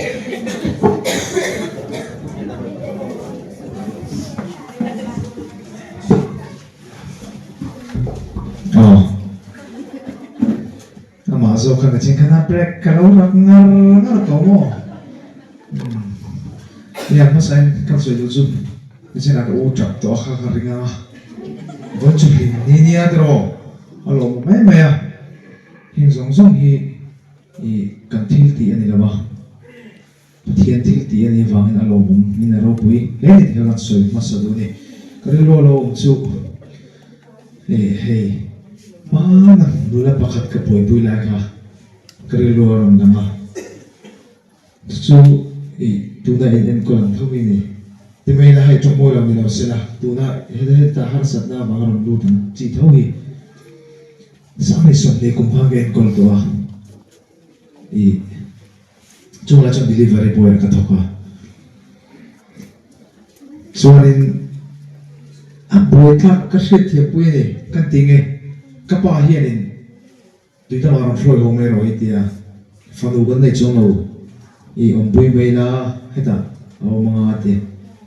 Aw. Amah zawk kha ka ching khan a break ka lo rak ngar ngar tawh maw? Umm. Nia hmasain kan sawi duh chu nichinah ka u tap tawh a kha ka ring ang a. Vawiin chu hlim ni nia tiraw? A lawmawm mai mai a. Heng zawng zawng hi i kan thil tih a ni lo a. Pathian thil tih a nih avangin a lawmawm min a ropui hle ni tih kha kan sawi hmasa duh a ni. Ka rilru a lo awm chu eh hei hmana nula pakhat ka buaipui lai kha ka rilru a rawn lang a, chu chu ih tuna in enkawl ang tho hi a ni. Ti mai ila hei tawngmawi lo ni lo se la tuna heta harsatna avanga rawn lut ang chi tho hi Sangni 20 kum khan ka enkawl tawh a ih. Chungah chuan delivery boy ah ka thawk a, chuanin a buaithlak ka hriatthiam pui a ni kan ti nge ka pa hianin tui lamah rawn hruai ho mai rawh i tia fanu kan nei chuang lo i awmpui mai la hetah a awm anga a ti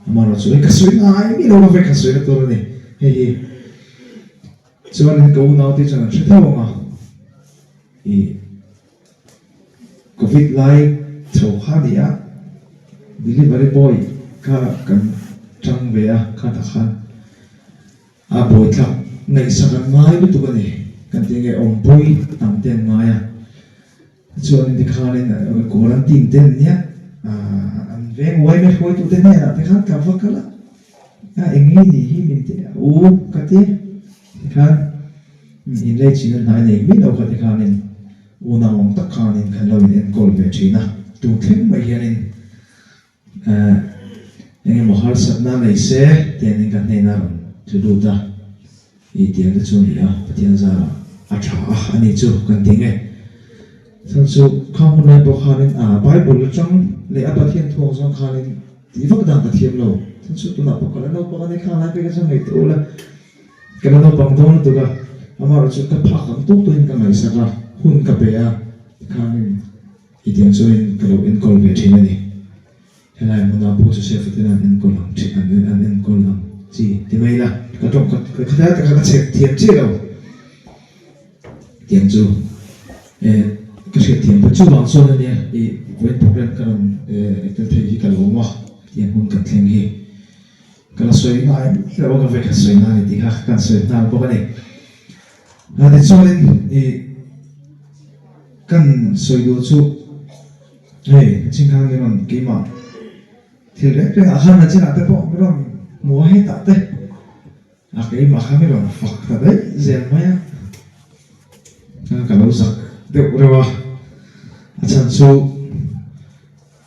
amaherawh chu hei ka sawi ngai mi lo vek ka sawi na tur a ni hei hi chuanin ka unaute chuan an hre tho ang a i. Covid lai chho kha a ni a, delivery boy kha kan tang ve a khatah khan a buaithlak ngaihsak an ngai lutuk a ni kan tih nge awmpui tam te an ngai a chuanin tikhanin quarantine te an nia an veng uaime hruaitute hnenah te khan ka va kal a a eng nge ni hi min ti a u ka ti tikhan inlei chin a hnai nei miah lo kha tikhanin. Unau ang tak khanin kan lo in enkawl ve thin a, tun thleng mai hianin eh eng emaw harsatna nei se tiangin ka hnenah rawn tlu lut a, i tiang te chu a ni a, Pathian zarah a tha a a ni chu kan ti nge. Chhan chu khang hun lai pawh khanin ah Bible atang leh a Pathian thu ang zawng khanin tih vak dan ka thiam lo, chhan chu tunah pawh ka la naupang a ni khang lai phei kha chuan ngaihtuah ula. Ka la naupang dawn lutuk a, amaherawh chu ka phak ang tawk tawhin ka ngaihsak a, hun ka pe a, tikhanin i tiang chuanin ka lo enkawl ve thin a ni. Helai hmunah pawh Joseph-a ten an enkawl ang thin, an an enkawl ang chi ti mai ila, ka tawng ka ka khatlai takah ka chhek thiam chiah lo. Tiang chu eh ka hriat thiam pawh chuvang chuan a nia i vawiin program ka rawn eh tel thei hi ka lo awm a, tiang hun kan thleng hi. Ka la sawi ngai mai lo a, ka vek a sawi ngai tih kha kan sawi nghal bawk a ni. A tichuanin ih kan sawi duh chu hei nachin khan min rawn keimah thil reng reng ah khan nachinah te pawh min rawn hmu a hetah te a keimah kha min rawn fak ta daih zel mai a, ka lo zak deuh reuh a, a chhan chu.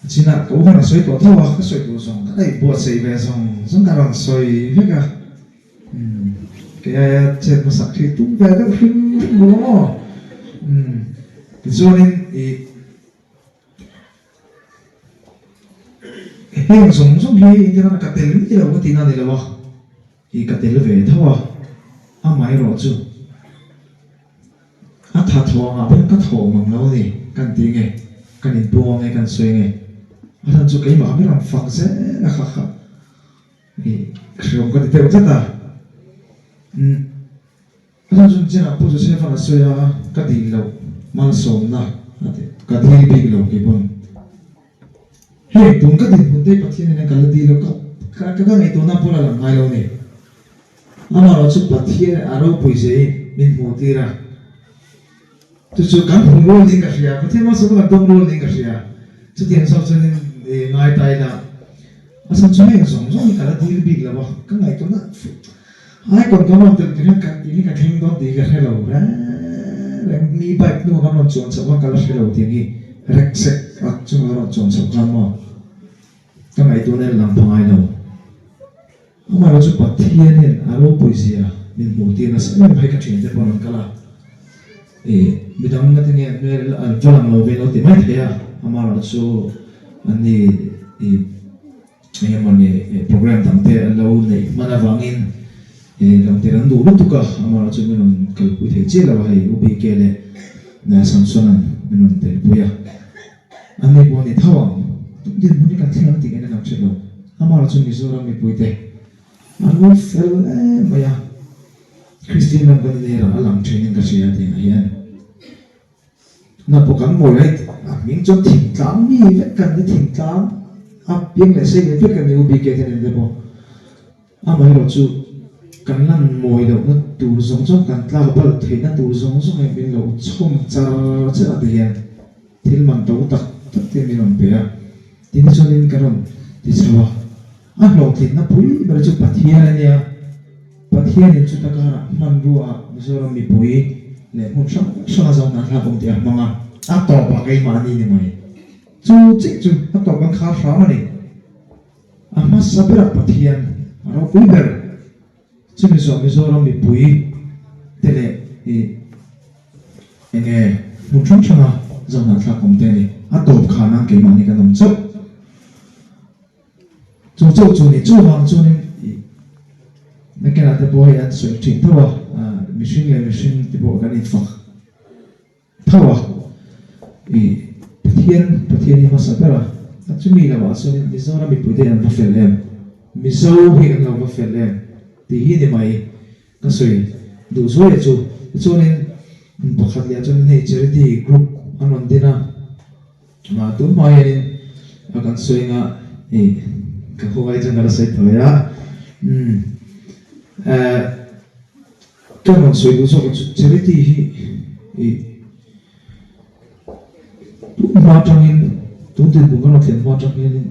A chinah ka u khan a sawi tawh tho a, ka sawi tur zawng ka daih buatsaih ve zawng zawng ka rawn sawi vek a, umm kei aia chet hmasak khi tum ve deuh hrim hrim bawk ang aw, umm tichuanin ih heng zawng zawng hi engtin ka tel miah lo ka tihna a ni lo a. I ka tel ve tho a, amaherawh chu a tha thaw angah pawhin ka thaw mang lo a ni, kan ti nge, kan inpuang ange, kan sawi nge, a chhan chu keimah ber ang fak zel a kha kha i hreawm ka ti deuh tlat a, umm a chhan chu chinah Pu Joseph-a'n a sawi a, ka dil loh malsawmna a ti, ka dil bik lo keipawn. Hei tun ka dinhmun te Pathian in a kal a dil a ka ka ka ngaihtuahna pawh la lang ngai lo a ni. Amaherawh chu Pathian a ropui zia hi min hmuh tir a, chu chu kan hmu rual niin ka hria, Pathian malsawmna kan dawng rual niin ka hria. Chutiang zawk chuanin i ngai ta ila a chhan chu heng zawng zawng hi ka la dil bik lo a, ka ngaihtuahna icon kan rawn telh tur hian ka tih hi ka thleng dawn tih hi ka hre lo reng reng, mi bike hnungah kan rawn chuan chhoh khan ka la hre lo tiang hi. Rek sek ak chunga rawn chuan chhoh khan maw ka ngaihtuahna in lang pha ngai lo. Amaherawh chu Pathianin a ropui zia min hmuh tir nasa em mai ka thiante pawn an kal a, ih midang na te nge an hmel an va lang lo ve lo ti mai thei a, amaherawh chu an ni ih eng emawni program dang te an lo neih hman avangin ih lang tir an duh lutuk a, amaherawh chu min rawn kalpui thei chiah lo a hei U BK leh Samson-a'n min rawn telpui a, an ni pawh a ni tho ang. Tun dinhmun hi kan thleng ang tih ngaihna kan hre lo. Amaherawhchu chu Mizoram mipuite an lo fel em mai a, Kristian ram kan inel ang a lang thinin ka hria tihah hian na pawh kan mawi lai a hming chuan thingtlang mi vek kan ni thingtlang a piang leh sei leh vek kan ni u BK te nen te pawh. Amaherawhchu kan lan mawi lohna tur zawng zawng, kan tlak balh theihna tur zawng zawng hi min lo chhawm char char a ti hian thil man to tak tak te min rawn pe a. Tin chuanin kan rawn ti chho a, a hlawhtlinna pui ber chu Pathian a nia. Pathianin chuta karah hmanrua Mizoram mipui leh hmun hrang hranga zawng hna thlak awm tih a hmang a, a tawpah keimahni ni mai. Chu chiah chu a tawp kan khar hram a ni. A hmasa berah Pathian a ropui ber. Chumi zawh Mizoram mipui te leh ih enge hmun hrang hranga zohnahthlak awm te a ni. A tawp kha nan keimahni kan awm chauh. Chu chauh chu ni. Chuvang chuanin ih nakinah te pawh hei an sawi thin tho a, mihring leh mihring te pawh kan infak. Tho a, i Pathian, Pathian hi hmasa ber a, a chumi lamah chuanin Mizoram mipuite hi an va fel em, Mizo hi kan lo va fel em tih hi ni mai ka sawi duh zuai chu. Tichuanin pakhat leh ah chuanin hei charity group an rawn din a, mah tun hma hianin a kan sawi anga i ka khawngaih chuan ka la sawi tawh a, umm eh. Ka rawn sawi duh zawk chu charity hi ih tun hma atangin tun dinhmun kan rawn thlen hma atang hianin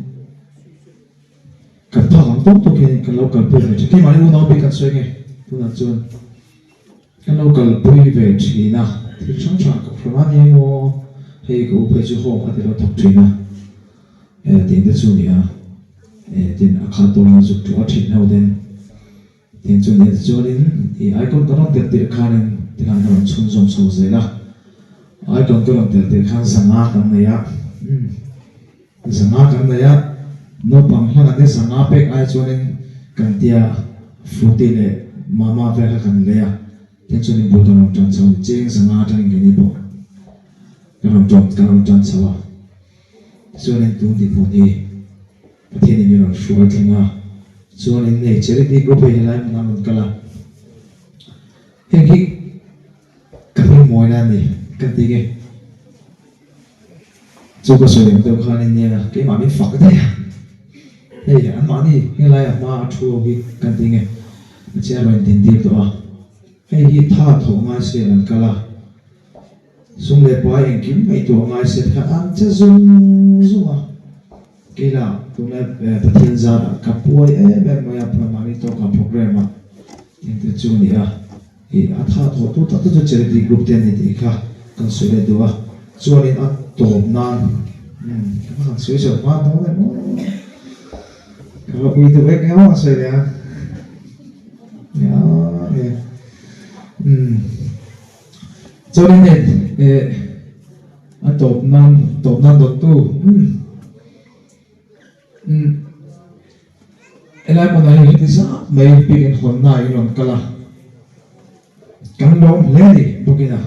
kan phak ang tawk tawk hianin kan lo kalpui ve thin. Keimahni unau bik kan sawi nge tunah chuan kan lo kalpui ve thin a, thil hrang hrang a kohhran a ni emaw hei ka u phei chu home kha ti lo thawk thin a eh tih te chu a ni a eh tin a khat dawn a zuk tlawh a thin ho ten. Tin chu nia tichuanin i icon ka rawn tel tirh khanin tikhan ka rawn chhunzawm chho zel a, icon ka rawn tel tirh khan zanga kan nei a, umm zanga kan nei a, naupang hlang an ni zanga pek ai chuanin kan tia Fruity leh Mama vel kha kan lei a, tin chuanin bul kan rawn tan chho a ni, cheng zanga atangin keini pawh kan rawn tawn kan rawn tan chho a, tichuanin tun dinhmun hi. Pathianin min rawn hruai thleng a, chuanin hei charity group hei helai hmunah an rawn kal a, heng hi ka hmingmawina a ni ka ti nge. Chu ka sawi ang deuh khanin nia keimah min fak daih a, hei anmahni helai a hma a thu ho hi kan ti nge, Pathian rawn intintir tawh a, hei hi tha thawh ngai se an kal a. Sum leh pai engkim ngaihtuah ngai se kha an che zung zung a, keila tunlai Pathian zarah ka puai em em mai a, mahni tawka program ah engte chu a ni a, ih a tha thawh tur tak te chu charity group te an ni tih kha kan sawi leh duh a, chuanin a tawp nan umm ka va han sawi zawh hma dawn em aw, ka va ui deuh vek emaw a sawi leh a, umm. Chuanin hei eh a tawp nan tawp nan dawttu umm umm helai hmunah hian heti zat mai biakinn hawnna in rawn kal a kan lawm hle a ni bawkin a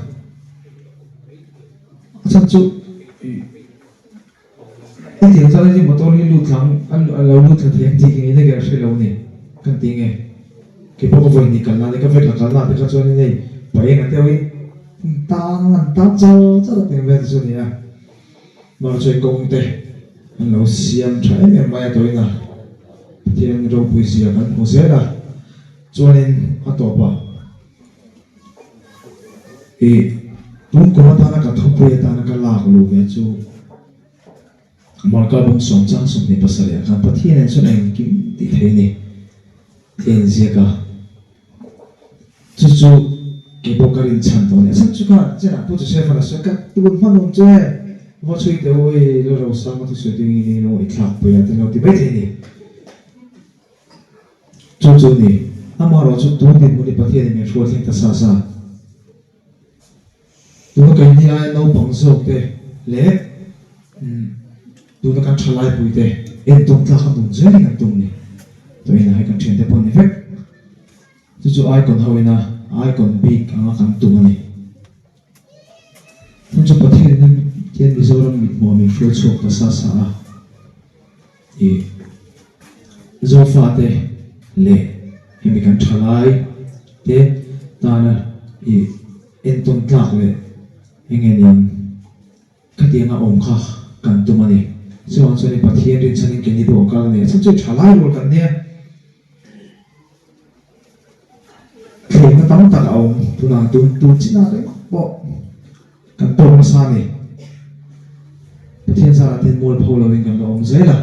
a chhan chu ih. Hetiang zat hi motor hi lut thla ang a lo lut thla thei ang tih ngei nge ka hre lo ni kan ti nge kei pawh ka vawi hnih kalna ania ka vawi khat kalna ah te kha chuan in hei pa eng a deuhin an tang an tang char char a teng vel te chu a ni a mahse kawng te an lo siam tha em em mai a tawhin a Pathian ropui zia kan hmu zel a chuanin a tawpah. Ih, tun kum atana ka thupui atana ka lak luh ve chu Marka bawm sawm chang 27 ah khan Pathian in chuan engkim tih thei a ni tih a inziak a. Chu chu kei pawh ka rinchhan tawh a ni. A chhan chu kha chenah Pu Joseph-a'n a sawi, Ka tun hmanawm che, va chhui teh u, hei Lalrosanga thusawi tu in eng emaw i thlakpui a, tin lo ti maithei a ni. Chu chu ni, amaherawh chu tun dinhmun hi Pathianin min hruai thleng ta sa sa. Tuna keini aia naupang zawk te leh tuna kan thalaipui te entawn tlak a nun zel hi kan tum ni. Tawhina hei kan thiante pawh ni vek. Chu chu icon ho ina icon bik anga kan tum a ni. Chu chu Pathianin hian Mizoram mithmuh ah min hruai chhuak ta sa sa a. I Zofate leh hemi kan thalai te tana i entawn tlak leh enge niang khatianga awm kha kan tum a ni. Chuvang chuanin Pathian rinchhanin keini pawh kal a ni a, chhan chu thalai rual kan nia. Thlenna tam tak a awm tunah tun tun chinah ringawt pawh kan tawk nasa a ni. Pathian zarah te hian mual pho lovin kan la awm zel a,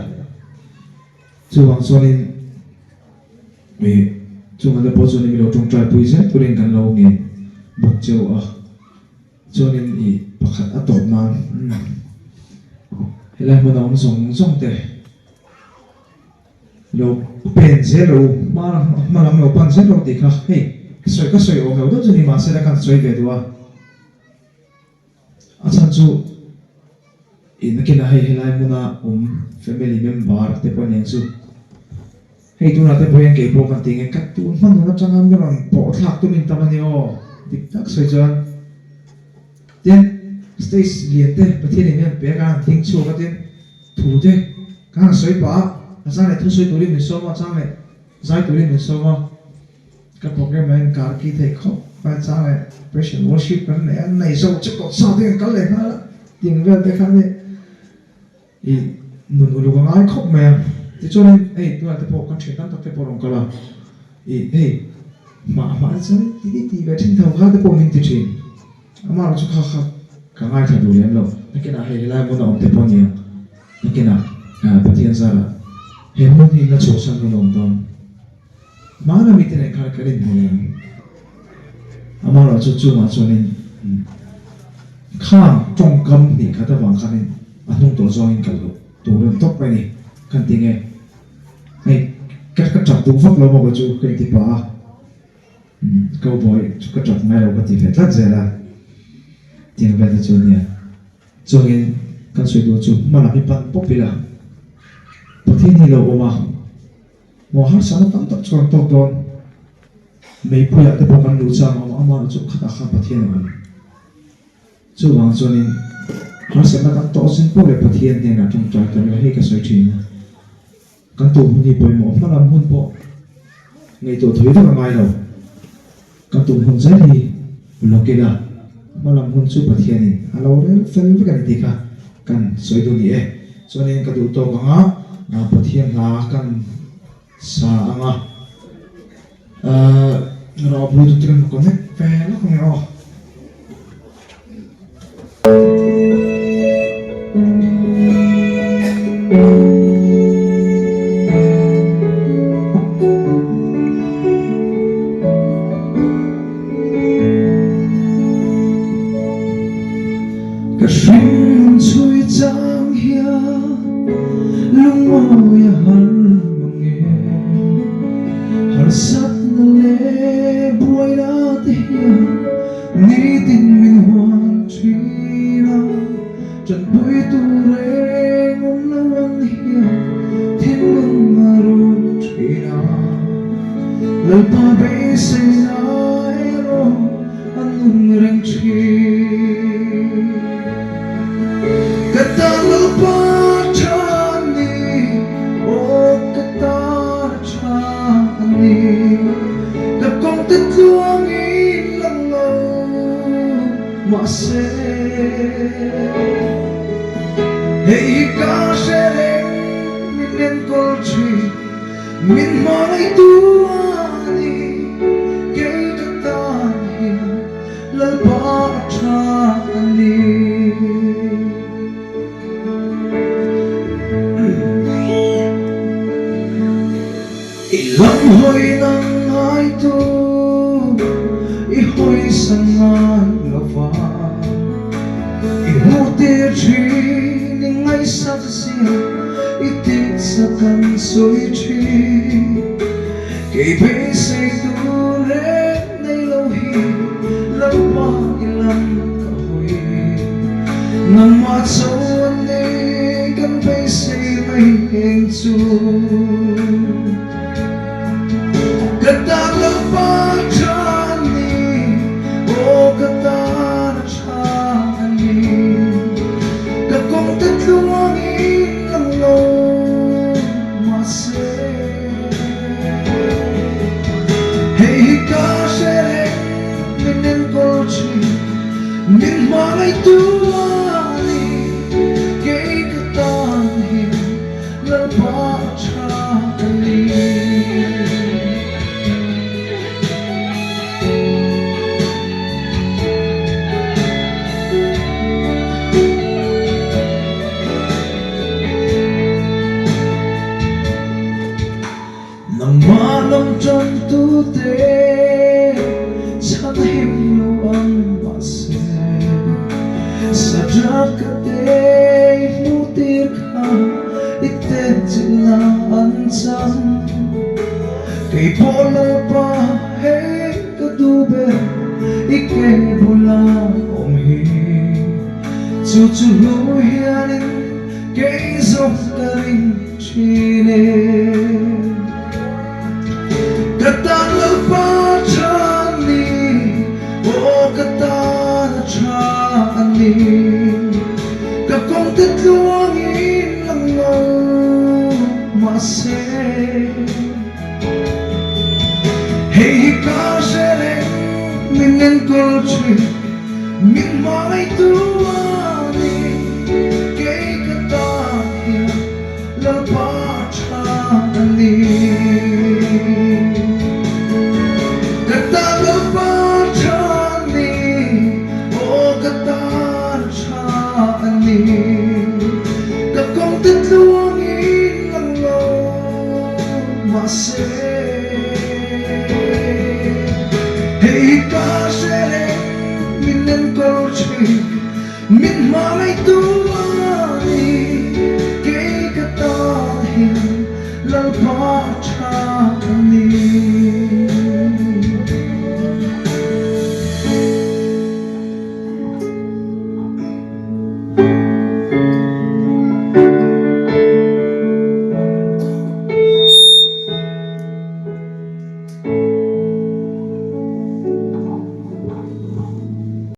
chuvang chuanin ih chungah te pawh chuanin milo tawngtai pui zel turin kan lo ngen bawk cheu a, chuanin ih pakhat a tawp nan helai hmun a awm zawng zawng te. Lo pen zel lo, hma hma lam lo pan zel lo tih kha hei sawi ka sawi awm lo deuh chu ni mahse la kan sawi ve duh a, a chhan chu ih nakinah hei helai hmuna awm family member te pawh nen chu hei tunah te pawh hian kei pawh kan ti nge ka tun hmanun atanga mi rawn pawh thlak tumin tam a ni aw dik tak sawi chuan tin stage lian te Pathian in mi an pek a an ding chhuak a tin. Thu te ka han sawi pah a, a chang leh thu sawi turin min sawm a, a chang leh zai turin min sawm a, ka program ah hian kar ki theih khawp mai a chang leh praise and worship kan nei a, nei zo che kawt sa te kan kal leh nghal a, tiang vel te khan hei ih nun uluk a ngai khawp mai a, tichuanin hei tunah te pawh kan thian tam tak te pawh a rawn kal a, ih hei hmah hmah te chuan ti ti ti ve thin tho kha te pawh min ti thin. Amah erawh chu kha kha ka ngaithla duh lem lo. Nakinah hei helai hmun a awm te pawh a ni ang. Nakinah Pathian zarah he hmun hi la chhuahsan hun a awm dawn. Hmana mite nen khan kan inhmu leh ang. Amah erawh chu chungah chuanin khang tawngkam hnih khat avang khanin a hnung tawh zawngin kal loh tur rem tawp mai a ni. Kan ti nge? Hei ka tap duh vak lo maw chu ka inti pah a. Cowboy chu ka tap ngai lo ka ti ve tlat zel a, tiang vel te chu a nia. Chuangin kan sawi duh chu hma lam hi pan pawp ila, Pathian hi lo awm a, maw harsatna tam tak chu kan tawk dawn, meipuiah te pawh kan luh chang a awm a, amaherawhchu chu khatah khan Pathian a awm. Chuvang chuanin harsatna kan tawh zin pawh leh Pathian hnenah tawngtai ta ila hei ka sawi thin a. Kan tuh hun hi pawimawh hma lam hun pawh ngaihtuah thui vak a ngai lo. Kan tum hun zel hi lawk ila, hma lam hun chu Pathianin a lo rel fel vek a ni tih kha kan sawi duh ni e. Chuanin ka duh tawk anga Pathian hla kan sa anga Rah bluetooth te kan connect ve lawk ang e aw. Ka hring chhui chang hian lungawi a har mang e. Harsatna leh buaina te hian Nitin min huan thin a, tanpui tur reng awm lo ang hian thinlung a run thin a. Lalpa beiseina erawh a nun reng thin. Ka tan Lalpa tha a ni, aw ka tan a tha a ni. Ka kawngte tluangin lang lo mahse hei hi ka hre reng min enkawl thin min hmangaihtu a ni kei ka tan hian Lalpa a tha a ni. I lam hawi nang ngai tu, i hawi san ngai lo va. I hmuh tir thin, i ngaihsak zia, i tihchak kan sawi thin. Kei beisei tur reng nei lo hi Lalpa i lam ka hawi. Nangmah cho an ni kan beisei mai eng chu. Ka tan Lalpa tha a ni, aw ka tan a tha a ni. Ka kawngte tluangin lang lo. Sadrak te i hmuh tir kha i tet chilh an chang. Kei pawh Lalpa hei ka duh ber i ke bula awm hi. Chu chu hlu hianin kei zawng ka ring thin e. Ka tan Lalpa tha a ni, aw ka tan a tha a ni. Ka kawngte tluangin lang lo mahse. Hei hi ka hre reng min enkawl thin, min hmangaihtu a ni. Kei ka tan hian Lalpa tha a ni. Ka tan Lalpa tha a ni, aw ka tan tha a ni. Ka kawngte tluangin lang lo mahse, hei hi ka hre reng min enkawl thin. Min hmangaihtu a ni, kei ka tan hian Lalpa tha a ni.